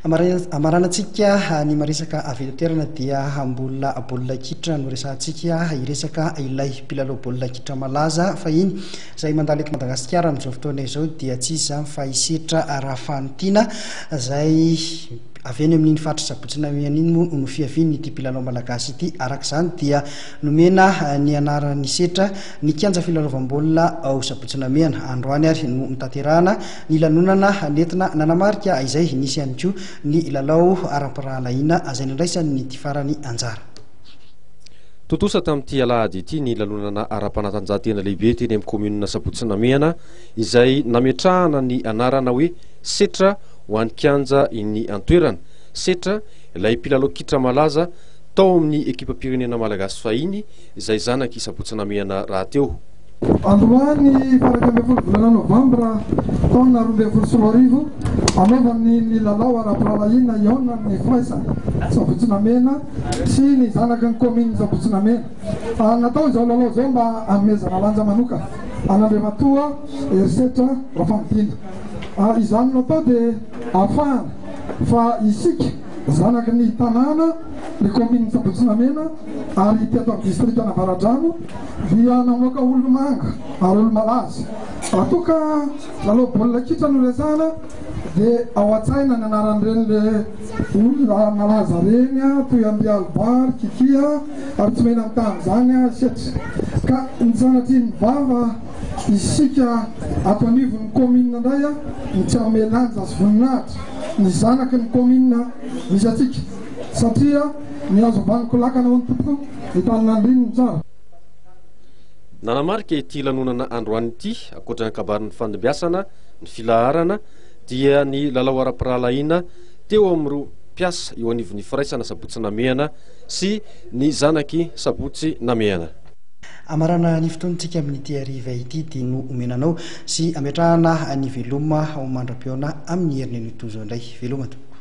Amaranantsika ny maresaka avy eto an-toerana dia mbola baolina kitra no resahantsika, hiresaka ilay mpilalao baolina kitra malaza fahiny izay mandalo eto Madagasikara amin'izao fotoana izao dia tsy iza izany fa i Setra Rafantiana izay avy any amin'iny faritra Sabotsy Namehana iny moa no fiavian'ity mpilalao malagasy ity. Araka izany dia nomena ny anaran'i Setra ny kianja filalaovam-baolina ao Sabotsy Namehana. Androany ary no notanterahana ny lanonana nentina nanamarika izay nisy ihany koa ny lalao ara-pirahalahiana izay nandraisan'ity farany anjara. Tontosa tamin'ity alahady ity ny lanonana ara-panatanjahantena lehibe teny amin'ny kaominina Sabotsy Namehana izay nametrahana ny anarana hoe Setra ho an'ny kianja eny an-toerana. Setra, ilay mpilalao kitra malaza tao amin'ny ekipam-pirenena malagasy fahiny izay zanak'i Sabotsy Namehana rahateo. Androany faha-11 volana novambra taona 2012, hanaovany ny lalao ara-pirahalahiana hihaonan'ny firaisana Sabotsy Namehana sy ny zanaky ny kaominin'i Sabotsy Namehana. Natao izao lalao izao mba hanomezana lanja manokana an'Andriamatoa Herisetra Rafamidina. Izany natao dia ahafahana fa isika zanaky ny tanàna, ny kaominin'i Sabotsy Namehana ary teto amin'ny distrikan'Avaradrano dia namoaka olomanga ary olo-malaza. Raha toa ka lalao baolina kitra no resahana dia ao an-tsaina ny anaran'ireny le olona malaza ireny toy an'i Alba, ry Kiki ary tsy mena-mitaha amin'izany Setra. Ka ny sanatrian'ny vava isika ato anivon'ny kaominina indray ny tsy hanome lanja sy voninahitra ny zanaky ny kaominina misy antsika satria ny hazo ambanin'ny lakana hono tompoko ny tanin'andriny no tsara. Nanamarika ity lanonana androany ity, ankoatra ny kabarin'ny fandimbiasana, ny filaharana, dia ny lalao ara-pirahalahiana teo amin'ireo mpiasa eo anivon'ny firaisana Sabotsy Namehana sy ny zanaky Sabotsy Namehana. Hamarana ny fotoantsika amin'ity hariva ity dia no omena anao sy hametrahana ny veloma ho mandra-pihaona amin'ny herin'ny anio toy izao indray. Veloma tompoko.